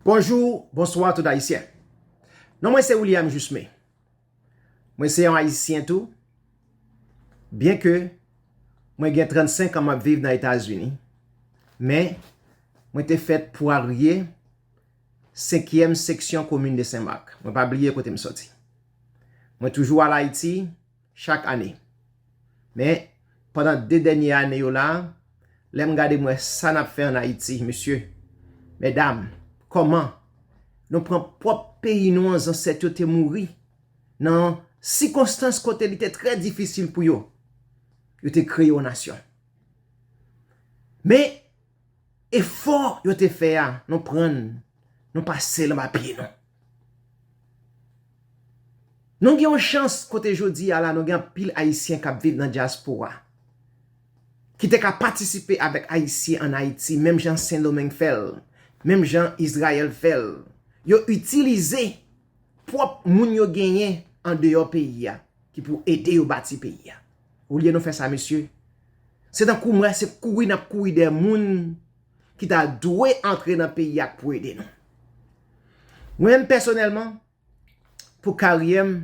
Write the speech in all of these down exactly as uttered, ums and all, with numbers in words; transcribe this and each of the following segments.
Bonjou, bonswa tout Ayisyen. Non mwen se William Jusme. Mwen se yon Ayisyen tou. Byenke mwen gen trannsenk an m ap viv nan Etazini, men mwen te fèt Pwarye, senkyèm seksyon komin de Senmak. Mwen pa bliye kote m sòti. Mwen toujou al Ayiti chak ane. Men, pandan de dènye ane yo la, lè m gade m wè sa n ap fè ann Ayiti, mesye, medam, kòman nou pran pwòp peyi nou an, zansèt yo te mouri nan sikonstans kote li te trè difisil pou yo. Yo te kreye yon nasyon. Men, efò yo te fè a, nou pran l, nou pase l anba pye nou. Nou gen yon chans kote jodi a la, nou gen anpil Ayisyen k ap viv nan dyaspora, ki te ka patisipe avèk Ayisyen ann Ayiti, menm jan Sendomeng fè l, menm jan Izrayèl fè l. Yo itilize pwòp moun yo genyen andeyò peyi a, ki pou ede yo bati peyi a. Olye nou fè sa, mesye, se tankou m wè se kouri n ap kouri dèyè moun ki ta dwe antre nan peyi a pou ede nou. Mwen menm pèsonèlman, pou karyè m,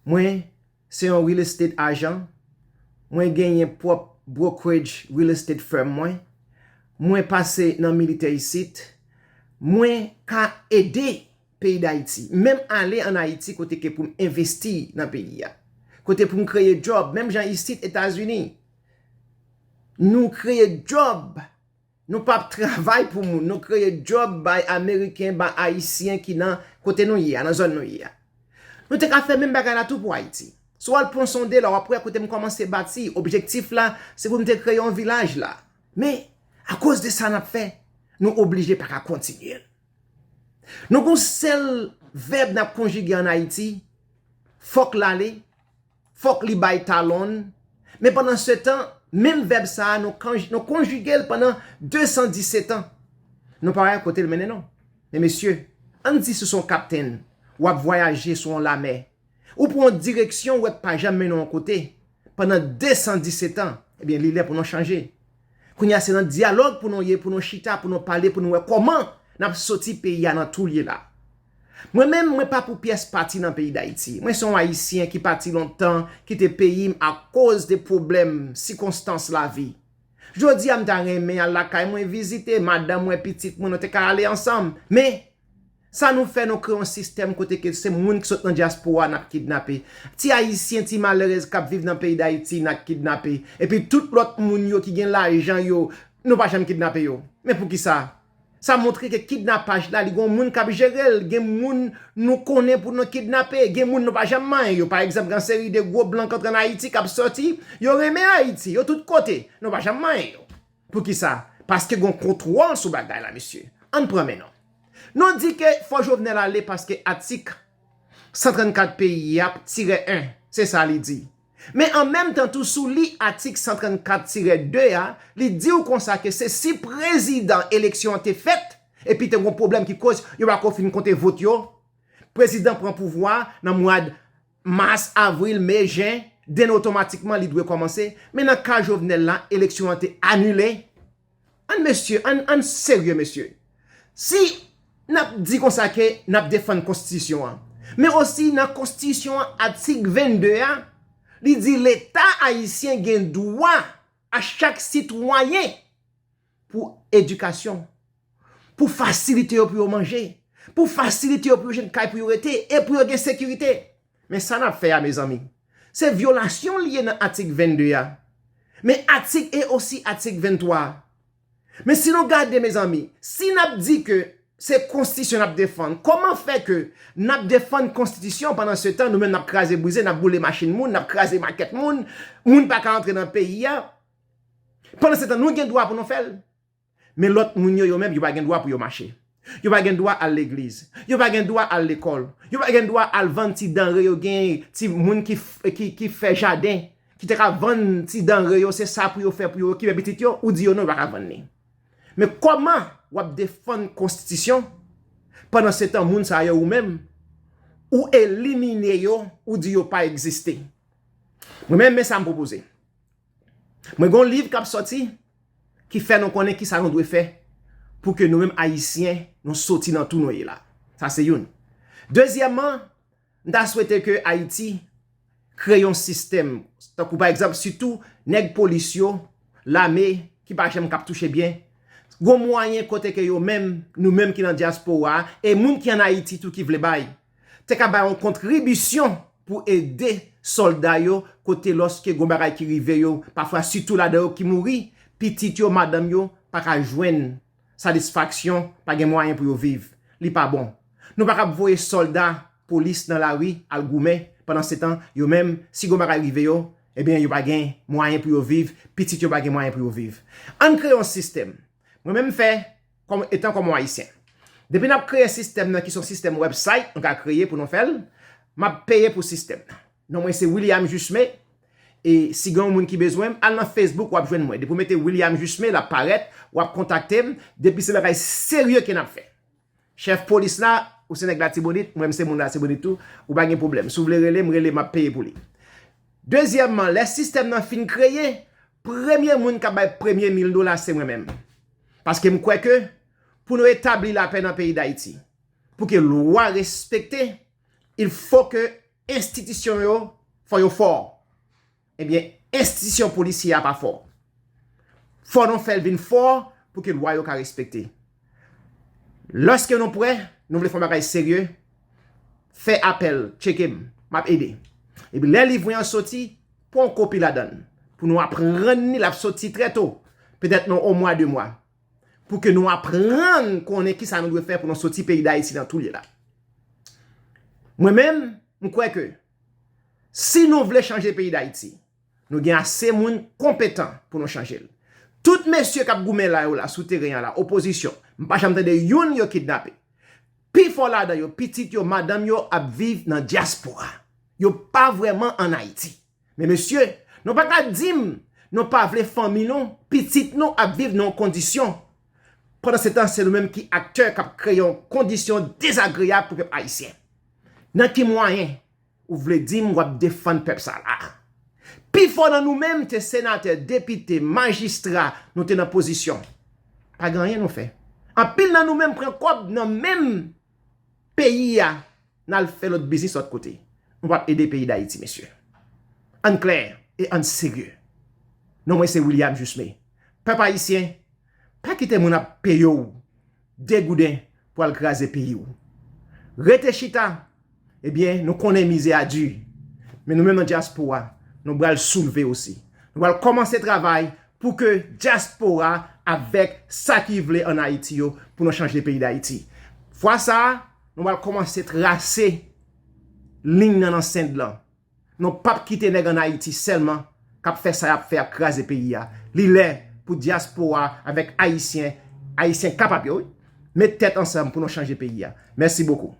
mwen se yon real estate ajan. Mwen genyen pwòp brokerage real estate firm mwen. Mwen pase nan militè isit. Mwen ka ede peyi Dayiti. Menm ale ann Ayiti kote ke pou m envesti nan peyi a. Kote pou m kreye djòb, menm jan isit Etazini. Nou kreye djòb. Nou p ap travay pou moun. Nou kreye djòb bay Ameriken, bay Ayisyen ki nan kote nou ye a, nan zòn nou ye a. Nou te ka fè menm bagay la tou pou Ayiti. Si w al Pon Sonde la, w ap wè kote m kòmanse bati. Objektif la, se pou m te kreye yon vilaj la. Men, akoz de sa n ap fè, nou oblije pa ka kontinye l. Nou gon sèl vèb n ap konjige ann Ayiti, fòk l ale, fòk li bay talon. Men pandan se tan, menm vèb sa a, nou, kanj, nou konjige l pandan de san disèt an. Nou pa wè kote l mennen nou. Men mesye, ann di si w se yon kaptenn, w ap vwayaje sou yon lamè. Ou pran yon direksyon ou wè k pa janm mennen w yon kote pandan de san disèt an, ebyen, li lè pou nou chanje. Kounye a, se nan dyalòg pou nou ye, pou nou chita, pou nou pale, pou nou wè kòman n ap soti peyi a nan twou l ye la. Mwen menm, mwen pa pou pyès pati nan peyi Dayiti. Mwen se yon Ayisyen ki pati lontan, kite peyi m akoz de pwoblèm, sikonstans lavi. Jodi a, m ta renmen al lakay mwen vizite, madanm mwen, pitit mwen, nou te ka ale ansanm. Men, sa nou fè, nou kreye yon sistèm kote ke se moun ki sot nan dyaspora n ap kidnape. Ti Ayisyen, ti malerèz k ap viv nan peyi Dayiti, n ap kidnape. Epi tout lòt moun yo ki gen lajan yo, nou pa janm kidnape yo. Men poukisa? Sa montre ke kidnapaj la, li gen yon moun k ap jere l. Gen moun nou konnen pou nou kidnape. Gen moun nou pa janm manyen yo. Pa egzanp, gen yon seri de gwo blan k antre ann Ayiti, k ap sòti. Yo renmen Ayiti. Yo tout kote. Nou pa janm manyen yo. Poukisa? Paske gen yon kontwòl sou bagay la, mesye. Ann pran men nou. Nou di ke fò Jovenel ale paske atik san trannkat peyi a, tirè en, se sa li di. Men an menm tan tou, si w li atik san trannkat tirè de a, li di w konsa ke se si prezidan eleksyon an te fèt, epi te gon pwoblèm ki koz yo pa ko fin konte vot yo, prezidan pran pouvwa nan mwa mas, avril, me, jen, den otomatikman li dwe kòmanse. Men nan ka Jovenel la, eleksyon an te anile. Ann mesye, ann, ann serye mesye. Si n ap di konsa ke n ap defann konstitisyon an, men osi nan konstitisyon an, atik vennde a, li di Leta ayisyen gen dwa a chak sitwayen pou edikasyon, pou fasilite yo pou yo manje, pou fasilite yo pou yo jwenn kay pou yo rete e pou yo gen sekirite. Men sa n ap fè a, mezanmi, se vyolasyon li ye nan atik vennde a. Men atik e osi atik venntwa a. Men si nou gade, mezanmi, si n ap di ke se konstitisyon n ap defann, kòman fè ke n ap defann konstitisyon pandan se tan nou menm n ap kraze brize, n ap boule machin moun, n ap kraze makèt moun, moun pa ka antre nan peyi a? Pandan se tan nou gen dwa pou nou fè l. Men lòt moun yo, yo menm, yo pa gen dwa pou yo mache. Yo pa gen dwa al legliz. Yo pa gen dwa al lekòl. Yo pa gen dwa al vann ti danre yo genyen, ti moun ki, f- ki, ki fè jaden, ki te ka vann ti danre yo, se sa pou yo fè pou yo okipe pitit yo, ou di yo non, yo pa ka vann li. Men kòman w ap defann konstitisyon, pandan se tan moun sa yo ou menm, ou elimine yo, ou di yo pa egziste? Mwen menm, men sa m pwopoze. Mwen gen yon liv k ap sòti ki fè nou konnen kisa nou dwe fè pou ke nou menm Ayisyen, nou soti nan tou nou ye la. Sa se youn. Dezyèmman, m ta swete ke Ayiti kreye yon sistèm, tankou pa egzanp, sitou nèg polis yo, lame, ki pa janm k ap touche byen, gon mwayen kote ke yo menm, nou menm ki nan dyaspora a, e moun ki ann Ayiti tou ki vle bay, te ka bay yon kontribisyon pou ede sòlda yo, kote lòske gon bagay ki rive yo, pafwa sitou ladan yo ki mouri, pitit yo, madanm yo pa ka jwenn satisfaksyon, pa gen mwayen pou yo viv. Li pa bon. Nou pa kab voye sòlda, polis nan lari al goumen, pandansetan, yo menm, si gon bagay rive yo, ebyen, yo pa gen mwayen pou yo viv, pitit yo pa gen mwayen pou yo viv. Ann kreye yon sistèm. Mwen menm fè, kòm, etan kòm yon Ayisyen. Depi n ap kreye sistèm nan, ki se yon sistèm website, nou ka kreye pou nou fè l, m ap peye pou sistèm nan. Non mwen se William Jusme, e si gen yon moun ki bezwen m, al nan Facebook, w ap jwenn mwen. Depi w mete William Jusme, l ap parèt, w ap kontakte m. Depi se bagay serye ke n ap fè. Chèf polis la, ou se nèg Latibonit, mwen m se moun Latibonit tou, ou pa gen pwoblèm. Si w vle rele m, rele m, m ap peye pou li. Dezyèmman, lè sistèm nan fin kreye, premye moun k ap bay premye mil dola se mwen menm. Paske m kwè ke pou nou etabli lapè nan peyi Dayiti, pou ke lwa respekte, il faut que enstitisyon yo, fò yo fò. Ebyen, enstitisyon polisyè a pa fò. Fò nou fè l vin fò pou ke lwa yo ka respekte. Lòske nou prè, nou vle fè yon bagay serye, fè apèl, tcheke m, m ap ede. Epi lè liv mwen an soti, pran yon kopi ladan l. Pou nou aprann li, l ap soti trè to. Petèt nan yon mwa, de mwa. Pou ke nou aprann konnen kisa nou dwe fè pou nou soti peyi Dayiti nan tou l ye la. Mwen menm, m kwè ke si nou vle chanje peyi Dayiti, nou gen ase moun konpetan pou nou chanje l. Tout mesye k ap goumen la yo la, sou teren an la, opozisyon, m pa janm tande youn yo kidnape. Pifò ladan yo, pitit yo, madanm yo ap viv nan dyaspora. Yo pa vrèman ann Ayiti. Men mesye, nou pa ka di m nou pa vle fanmi nou, pitit nou ap viv nan yon kondisyon. Pandansetan, se nou menm ki aktè k ap kreye yon kondisyon dezagreyab pou pèp ayisyen. Nan ki mwayen ou vle di m w ap defann pèp sa la? Pifò nan nou menm te senatè, depite, majistra, nou te nan pozisyon. Pa gen anyen nou fè. Anpil nan nou menm pran kòb nan menm peyi a, n al fè lòt biznis lòt kote. Nou p ap ede peyi Dayiti, mesye. Ann klè e ann serye. Non mwen se William Jusme. Pèp ayisyen, pa kite moun ap peye w de gouden pou al kraze peyi w. Rete chita, ebyen, nou konnen mizè a di. Men nou menm nan dyaspora, nou pral soulve osi. Nou pral kòmanse travay pou ke dyaspora avèk sa ki vle ann Ayiti yo, pou nou chanje peyi Dayiti. Fwa sa a, nou pral kòmanse trase liy nan nan send lan. Nou p ap kite nèg ann Ayiti sèlman k ap fè sa y ap fè, ap kraze peyi a. Li lè pou dyaspora avèk Ayisyen, Ayisyen kapab yo, wi, met tèt ansanm pou nou chanje peyi a. Mèsi bokou.